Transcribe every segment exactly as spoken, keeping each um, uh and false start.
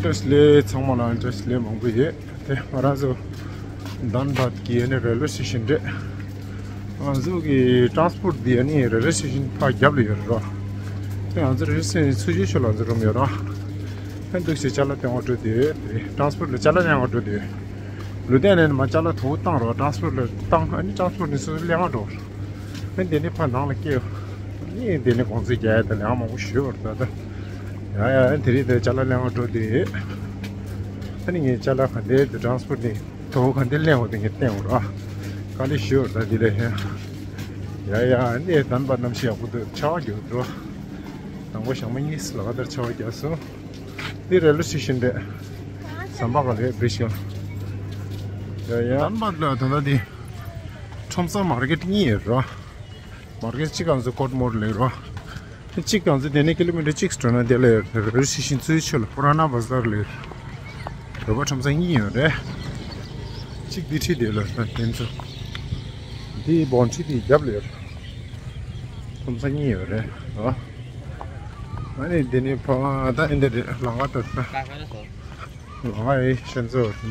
བཀྲ་ཤིས་བདེ་ལེགས། ཚང་མ་ལ་བཀྲ་ཤིས་བདེ་ལེགས་མང་པོ་ཡོད། དེ་ང་རང་ཚོ་དཱན་བད་ཀྱི་ཨ་ནི་རེལ་ཝེ་སི་ཊེ་ཤན་རེད། ང་ཚོ་གི་ཊ་རན་སི་པོར་ཊི་འདི་ཨ་ནི་རེལ་ཝེ་སི་ཊེ་ཤན་ཕར་རྒྱབ་ལ་ཡོད་རེད་རོ། དེ་ང་ཚོ་རེལ་ཝེ་སི་ཊེ་ཤན་ཚུར་ཕྱོགས་ལ་ང་ཚོ་རུམ་ཡོད་རོ། ཕན་ཐོགས་ཤིག་ཅ་ལག་སྟོན་པར་འགྲོ་དུས་ཊ་རན་སི་པོར་ཊི་ལ་ཅ་ལག་ལེན་པར་འགྲོ་དུས། ལུས་རྟེན་ནས་མར་ཅ་ལག་དོ་བཏང་རོགས། ཊ་རན་སི་པོར་ཊི་ལ་བཏང་། ཨ་ནི་ཊ་རན་སི་པོར་ཊི་ནས་སོ་སོ་ལེན་པར་འགྲོ། ཨ་ནི་དེ་ནས་ཕར་ནང་ལ་སྐྱེལ། ཨ་ནི་དེ་ནས་གོང་ཚད་རྒྱག་ཡ་དང་ལེན་པ་མང་པོ་ཞུས་པ་རེད་ད། ཡ་ཡ། ཨ་ནི་དེ་རིང་དེ་ཅ་ལག་ལེན་པར་འགྲོ་དུས། ཨ་ནི་ངས་ཅ་ལག་ག་འདྲ་དེ་ཊ་རན་སི་པོར་ཊི་ནས་དོ་ག་འདྲ་ལེན་པ་དེ་ངས་བསྟན་པ་རེད། དཀའ་ལས་ཞུས་པ་རེད་ད་དེ་ལས་ཧེ། ཡ་ཡ། ཨ་ནི་དཱན་བད་གནམ་གཤིས་ཡག་པོ་འདུག་ཆར་པ་རྒྱག་འགྲོ། དང་པོ་ཞག་མ་གཉིས་ལ་ག་ལྟར་ཆར་པ་རྒྱག་སོང་། འདི་རེལ་ཝེ་སི་ཊེ་ཤན་རེད། ཟམ་པ་ག་རེད། བྷི་རི་ཇི་ག་ཡ་ཡ། དཱན་བད་ལ་ད་ལྟ་འདི་ཁྲོམ་ས་མར་ཀེཊ་གཉིས་ཡོད་རོ། མར་ཀེཊ་གཅིག་ང་ཚོ་ཀོཊ་མོར་ལ་ཡོད་རོ། གཅིག་ང་ཚོ་དེ་ནས་ཀི་ལོ་མི་ཊར་གཅིག་འགྲོ་ན་དེ་ལ་ཡོད། རེལ་ཝེ་སི་ཊེ་ཤན་ཚུར་ཕྱོགས་ལ་པུ་ར་ན་བ་ཟར་ལ་ཡོད། བོད་པ་ཁྲོམ་ས་གཉིས་ཡོད་རེད། གཅིག་འདི་འཁྲིས་དེ་ལ་ཡོད་དེ་ཚོ། འདི་བོན་ཊི་འདི་རྒྱབ་ལ་ཡོད། ཁྲོམ་ས་གཉིས་ཡོད་རེད། ཨ་ནི་འདི་ནི་ཕ་ད་ཨེ་འདི་རེད། ལམ་ཁ་ད་ལམ་ཁ་ཨེ་ཤན་ཙོ་རེད་པ།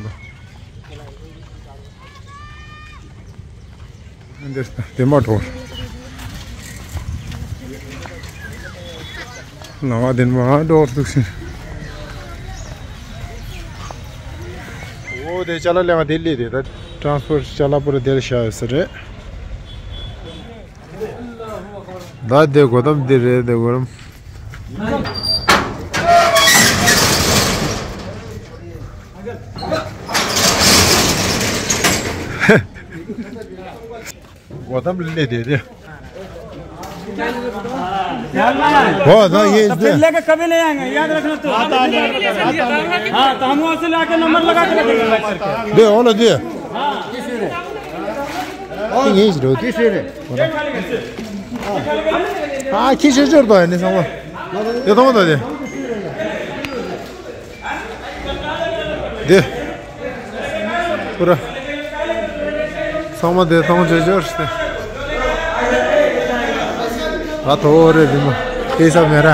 ཨེ་འདི་དེ་མ་འགྲོ། ལམ་ཁ་དེ་མ་འགྲོ་འདུག་ཟེར། འོ་དེ་ཅ་ལག་ལེན་པ་དེ་སླེབས་དེ། ད་ཊ་རན་སི་པོར་ཊི་ཅ་ལག་པུ་ར་དེར་བཞག་ཡོད་ས་རེད། ད་དེ་སྒོ་འགྲམ་འདི་རེད། དེ་སྒོ་འགྲམ། སྒོ་འགྲམ་སླེབས་དེ་དེ། ཡར་ལ། ཨོ་ད་ཡིན། तो फिर लेके कभी नहीं आएंगे, याद रखना तू। हाँ, तो हम वहाँ से लाके नंबर लगा के रखेंगे। དེ་ཨོ་ལ་དེ། དེ་ངེས་རོ། དེ་སུ་རེད། ཨ་ཁྱི་ཤོར་ཤོར་དོ་ཡ་ནི་ཚང་མ། དེ་མཐོང་དོ་དེ། དེ། པུ་ར། ཚང་མ་དེ་མཐོང་ཤོར་ཤོར་ཏེ། ཨ་དོ་རེ་རི་མོ། ཨེ་ས་མེ་ར།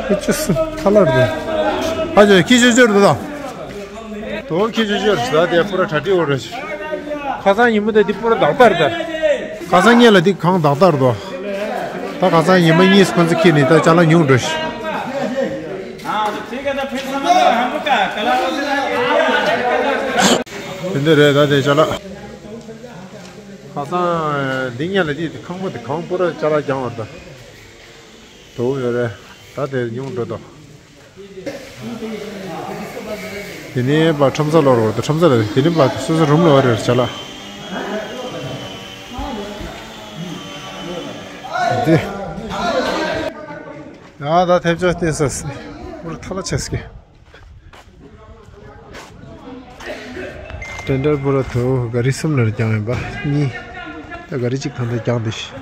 ཨེ་ཅུ་སུ་ཁ་ལར་དེ། ཨ་ཅོ་ཁྱི་ཤོར་ཤོར་དོ་དོ། དོ་ཁྱི་ཆུ་ཆུར་ཟ་དེ་པུ་ར་གྲ་སྒྲིག་འོ་རེ། ཁ་སང་ཉིན་མོ་དེ་འདི་པུ་ར་དག་ལྟར་ད། ཁ་སང་ཉིན་ལ་འདི་གང་དག་ལྟར་དོ། ད་ཁ་སང་ཉི་མ་གཉིས་ཁོ་ཚོ་ཁྱེར་ནས་ད་ཅ་ལག་ཉུང་འགྲོ་ཤི། དེ་འདྲ་རེད་ད་དེ་ཅ་ལག་ཁ་སང་འདི་ཉིན་ལ་འདི་ཁང་པ་དེ་གང་པུ་ར་ཅ་ལག་རྒྱང་བར་ད། དོ་ཡོད་རེད། ད་དེ་ཉུང་འགྲོ་དོ། དེ་ནས་པ་ཁྲོམ་ས་ལོར་བར་དུ་ཁྲོམ་ས་ལ་དེ་ནས་པ་སོ་སོ་རུམ་ལ་བར་རེར་བྱ་ལ། འདི། ཡ་ད་ཐེབས་ཆག་བསྟན་ས་སི། པུ་ར་ཐ་ལ་ཆེ་སྐྱེ། ཏྲེན་ཏྲར་པུ་ར་དུ་ག་རི་གསུམ་ལ་རྒྱང་ཡིན་པ་གཉིས། ད་ག་རི་གཅིག་ཐང་ད་རྒྱང་དེ་ཤི།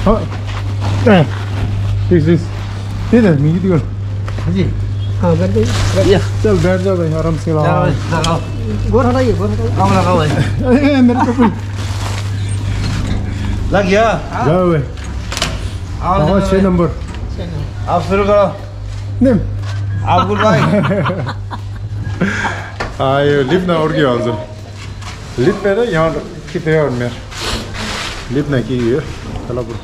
ཨ། ཨ། ཐིག་ཐིག་དེ་ནས་མིང་གི་དུས། हाँ जी। हाँ, बैठ जाइए। चल, बैठ जाओ भाई, आराम से लाओ। चलो, लगाओ। गोर हटाइए, गोर हटाइए। कम लगाओ भाई। अरे, मेरे को कोई लग गया? जाओ भाई। आओ, आओ, चलो छह भाई। नंबर। आप शुरू करो। नहीं। आप गुड बाय। आयो, लिप ना और के हाल चाल? लिप पे तो यहाँ की पे और मेर। लिप ना की ये, चलो ब्रो।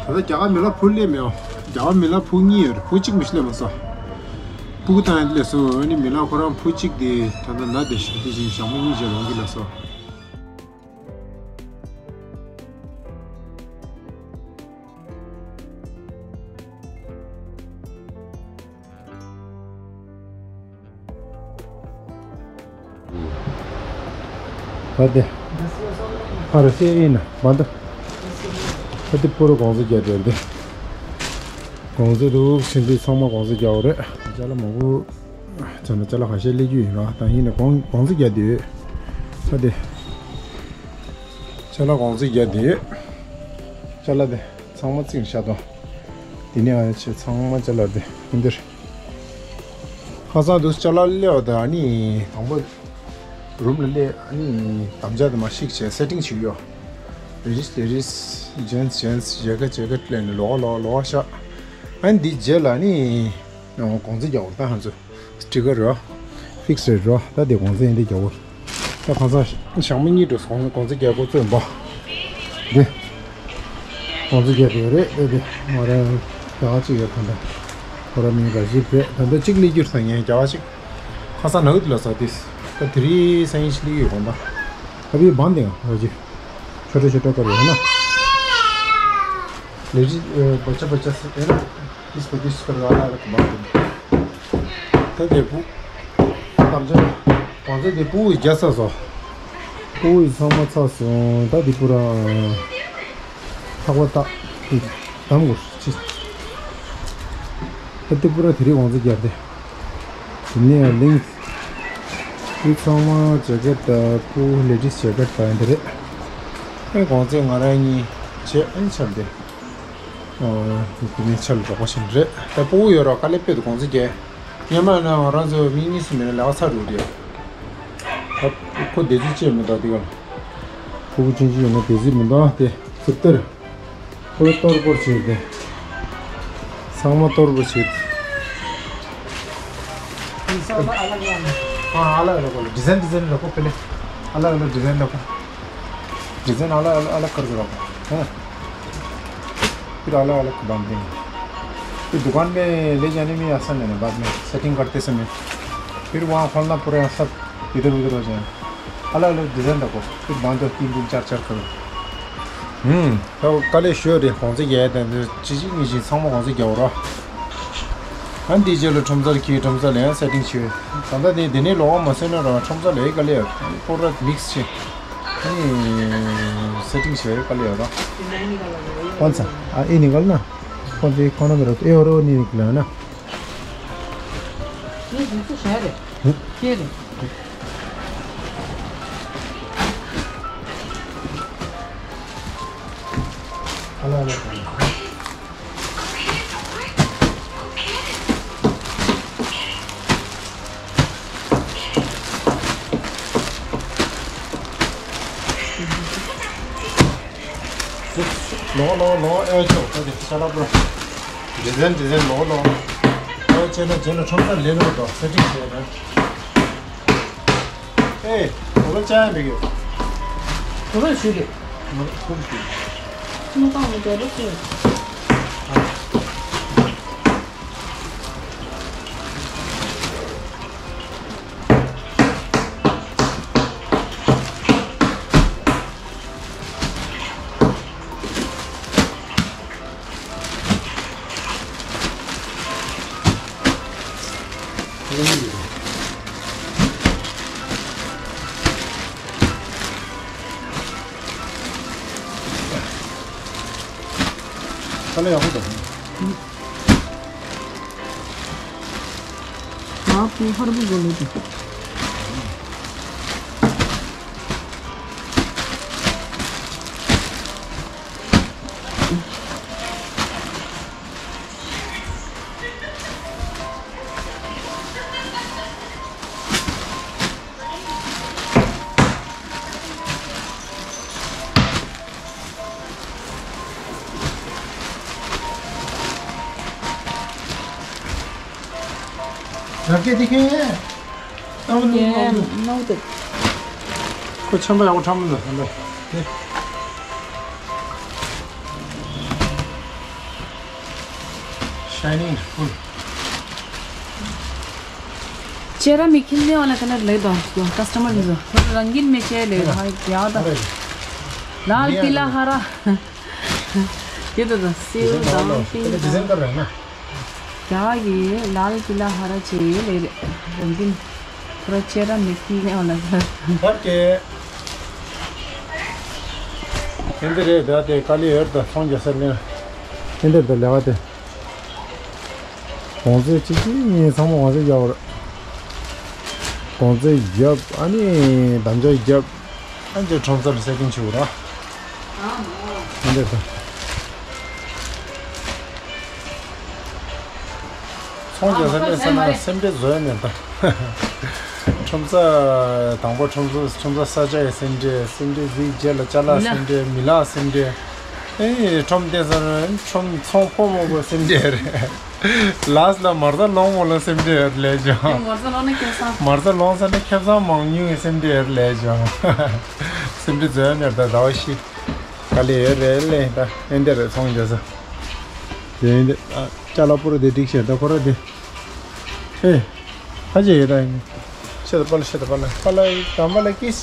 ད་ལྟ་རྒྱ་གར་མི་ལ་ཕུ་ལེ་མེའོ། རྒྱ་གར་མི་ལ་ཕུ་གཉིས་ཡོད་རེད། ཕུ་གཅིག་མི་ཤི་ལེ་མ་སོ། ཕུ་གུ་ཐང་ཡན་ལེ་སོ། ཨ་ནི་མི་ལ་ཁོ་རང་ཕུ་གཅིག་དེ་ད་ལྟ་ན་དེ་ཤི་དེ་བཞིན་ཞག་མ་གཉིས་རྗེས་ལོང་གི་ལ་སོ། ད་དེ། ཨ་རོ་སེ་ཡིན་ན་མ་འདུག་ད་དེ་པུ་རུ་གོང་ཚད་རྒྱག་དེ་འདི། གོང་ཚད་འདུག་ཕྱིན་དུས་ཚང་མ་གོང་ཚད་རྒྱག་འོ་རེད། ཅ་ལག་མང་པོ། ཅ་ལག་ཅ་ལག་ཁ་ཤས་སླེབས་རྒྱུ་ཡིན་ར། ད་ཡིན་ན་གོང་གོང་ཚད་རྒྱག་དེ་ཡོད། ད་དེ། ཅ་ལག་གོང་ཚད་རྒྱག་དེ་ཡོད། ཅ་ལག་དེ་ཚང་མ་རྩིག་ཤ་དང་། དེ་ནས་ཨ་ཆེ་ཚང་མ་ཅ་ལག་དེ་ཡིན་འདིར། ཁ་སང་དུ་ཅ་ལག་སླེབས་པ་དང་ཨ་ནི་དང་པོ། རུམ་ལ་སླེབས། ཨ་ནི་དམ་བཅའ་དེ་མར་ཞིག་བྱས་སེ་ཊིང་བྱེད་ཡོད། Ladies Ladies, Gents Gents, Jacket Jacket ལབ་ནས་ལོག་ལོག་ལོག་ཤག་ཨ་ནི་འདི་རྗེས་ལ་ནི་གོང་ཚད་རྒྱག་འོ་ད་ཧ་ཚོ། སི་ཊི་ཀར་རོ། ཕིག་སི་རེ་ཊི་རོ། ད་དེ་གོང་ཚད་འདི་རྒྱག་འོ། ད་ཁ་སང་ཞག་མ་གཉིས་འགྲོ་སོང་། གོང་ཚད་རྒྱག་འགོ་བཙུགས་པ། འདི། གོང་ཚད་རྒྱག་དེ་རེད་དེ་དེ། ང་རང་རྒྱ་གར་གཅིག་ཡོད་ད་ལྟ། ཁོ་རང་མིང་ར་ཇིབ་རེད། ད་ལྟ་གཅིག་སླེབས་རྒྱུར་ས་ངས་རྒྱ་གར་གཅིག་ཁ་སང་ནག་དུ་ལ་ཟ་དེས། ད་དེ་རིང་སང་ཉིན་ཞིག་སླེབས་ཡོད་གོང་ད། ད་བི་བང་དེ་ང་ར་ཇིབ། ཆོ་ཏོ་ཆོ་ཏོ་ཀར་ཡོད་ན། ལེ་ཇི་བ་ཅ་བ་ཅ་སི་ཨེ་ན། ཏིས་པ་ཏིས་ཀར་ཨ་ལ་ལ་ཀ་བང་དེ། ད་དེ་བུ། དམ་བཅའ། གོང་ཚད་དེ་ཕྲུ་གུ་རྒྱག་ཚར་སོང་། ཕྲུ་གུ་ཚང་མ་ཚར་སོང་། ད་དེ་པུ་ར། ལྷག་པ་བཏགས། དམ་དགོས་ཅི། ད་དེ་པུ་ར་དེ་རིང་གོང་ཚད་རྒྱག་དེ། དེ་ནས་ལིང་། དེ་ཚང་མ་ཇེ་ཀེ་ཊི་དང་ཕྲུ་གུ་ལེ་ཌིས་ཇེ་ཀེ་ཊི་དང་འདི་རེད། ཨེ་གོང་ཚད་ང་རང་གཉིས་བྱས་ཨེ་ཆར་དེ། ཨོ། དེ་ནས་ཆ་ལ་འགྲོ་དགོས་ཤིག་རེད། ད་ཕྲུ་གུ་ཡོད་ར་དཀའ་ལས་དཔེ་དུ་གོང་ཚད་རྒྱག་སྔོན་མ་ན་ང་རང་ཚོ་མི་གཉིས་སུ་མེད་ན་ལས་ཀ་ཚར་འགྲོ་རེད། ད་ཁོ་བདེ་སྐྱིད་ཅེས་མི་འདུག་འདི་ག་ལ། ཕྲུ་གུ་ཆུང་ཆུང་ཡོད་ན་བདེ་སྐྱིད་མི་འདུག་དེ་ཚིག་ལྟར། ཁོ་གཏོར་པོར་བྱེད་དེ། ཚང་མ་གཏོར་པོ་བྱེད། ये सब अलग अलग है। हाँ, अलग अलग वाला डिजाइन, डिजाइन रखो पहले। अलग अलग डिजाइन रखो। डिजाइन अलग अलग अलग करके रखो, है ना? फिर अलग अलग बांध देंगे। फिर दुकान में ले जाने में आसान है ना, बाद में सेटिंग करते समय। फिर वहाँ खोलना पड़ेगा, सब इधर उधर हो जाएगा। अलग अलग डिजाइन रखो, फिर बांधो, तीन तीन चार चार करो। हम्म, तो कल शो रे कौन से गया था, चीज़ नहीं चीज़, सामान कौन से गया हो रहा। ཨ་འདི་རྗེས་ལ་ཁྲོམ་སར་འཁྱེར། ཁྲོམ་སར་ལ་ཡང་སེ་ཊིང་བྱོས། ད་ལྟ་དེ་དེ་ནས་ལོག་མ་སོན་ན་རང་ཁྲོམ་སར་ལ་ཡི་ག་ལེ་ཡ་པོ་ར་མིག་སི་བྱས། ཨ་ནི་སེ་ཊིང་བྱས་ག་ལེ་ཡ་རང་། कौन सा? आ, ये निकल ना। कौन सी, कौन मेरा? ये और वो नहीं निकला है ना। ये बिल्कुल शहर है। हम्म? शहर है। अलग अलग। ལོ་ལོ་ལོ་ཨེ་ཅོ་ད་དེ་ཤ་ལ་པོ། ཌི་ཛན་ཌི་ཛན་ལོ་ལོ། ཨེ་ཅེ་ན་ཅེ་ན་ཁྲོམ་སར་ལེན་རོགས་དོ་སེ་ཊིང་བྱས་ན། ཨེ། གོ་བ་ཅག་ཡང་འགྲིག་གི། གོ་བ་ཞུ་རེད། ངོ་ཏང་མི་འདྲ་རེད་ཟེར། ཁ་ལག་ཡག་པོ་འདུག་ང་ཕུ་ཧར་པོ་བཟོ་ལེ་དུ། རབ་རྒྱས་དེ་ཁེ། ཨ་ནུ་ཨ་ནུ། ནོ་དེ། ཁོ་ཆམ་པ་ཡག་པོ་ཁྲམ་ལ་ཧན་པ། དེ། Shining full. चेहरा में खिलने वाला कलर ले दो हमको, कस्टमर भी दो। थोड़ा रंगीन में चाहिए ले दो भाई, क्या होता? अरे। लाल पीला हरा। ये तो दस, सेव, डिजाइन वाला दाल, है। पहले डिजाइन कर रहे हैं ना? क्या ये लाल पीला हरा चाहिए ले रहे, रंगीन। थोड़ा चेहरा में खिलने वाला कलर। ओके। ཨེ་འདི་རེད། ད་དེ་དཀའ་ལས་ཡོད་ད། ཚོང་རྒྱག་ས་ལེན། ཨེ་འདིར་ད་ལས་ཀ་དེ། གོང་ཚད་གཅིག་གཅིག་གཉིས་ཚང་མ་གོང་ཚད་རྒྱབ་པ་རེད། གོང་ཚད་རྒྱབ། ཨ་ནི་དམ་བཅའ་རྒྱབ། ཨ་ནི་ཁྲོམ་ས་ལ་སེ་ཀིང་བྱེད་དགོས་ར། ཨེ་འདིར་ད། ཚོང་རྒྱག་ས་སླེབས་ས་ན་སེམས་ཁྲལ་བཟོ་ཡ་མེད་ད། ཁྲོམ་ས་དང་པོ་ཁྲོམ་ས་ཁྲོམ་ས་ས་ཆ་ཡི་སེམས་ཁྲལ། སེམས་ཁྲལ་ཟིག་རྗེས་ལ་ཅ་ལག་མི་ལག་སེམས་ཁྲལ། མི་ལག་སེམས་ཁྲལ། ཨེ་ཁྲོམ་བསྟན་ས་ན་ཁྲོམ་ཚོང་ཕོག་མ་ཕོག་སེམས་ཁྲལ་རེད། ལཱསི་ལ་མ་རྩ་ལོངས་མ་ལོངས་སེམས་ཁྲལ་ལས་བྱུང་། མ་རྩ་ལོངས་ན་ཁེ་བཟང་། མ་རྩ་ལོངས་ས་ན་ཁེ་བཟང་མང་ཉུང་གི་སེམས་ཁྲལ་ལས་བྱུང་། སེམས་ཁྲལ་བཟོ་ཡ་མེད་ད། ཟླ་བ་བཞི། དཀའ་ལས་ཡོད་རེད་ལེ། ད་ཨེ་འདི་རེད་ཚོང་རྒྱག་ས། དེ་ཨེ་འདི། ཨ། ཅ་ལག་པུ་ར་དེ་སྒྲིག་བྱས་ད་ཁོ་ར་དེ། ཨེ། ཧ་ཅེ་ཡོད་ད་ཨེ་འདི། ཤེད་ད་པ་ལ་ཤེད་ད་པ་ལ་པ་ལ་དམ་པ་ལ་ཀིས།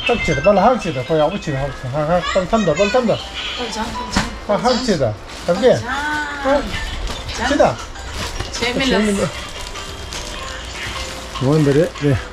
ཧག་ཅེ་ད་པ་ལ་ཧག་ཅེ་ད་ཁོ་ཡག་པོ་ཅེ་ད་ཧག་ཧག་ཧག་པ་ལ་ཐམ་ད་པ་ལ་ཐམ་ད། པ་ཧག་ཅེ་ད་ཧག་གེ། ཅེ་ད། ཆེ་མི་ལ། འོན་འདི་རེད་རེད།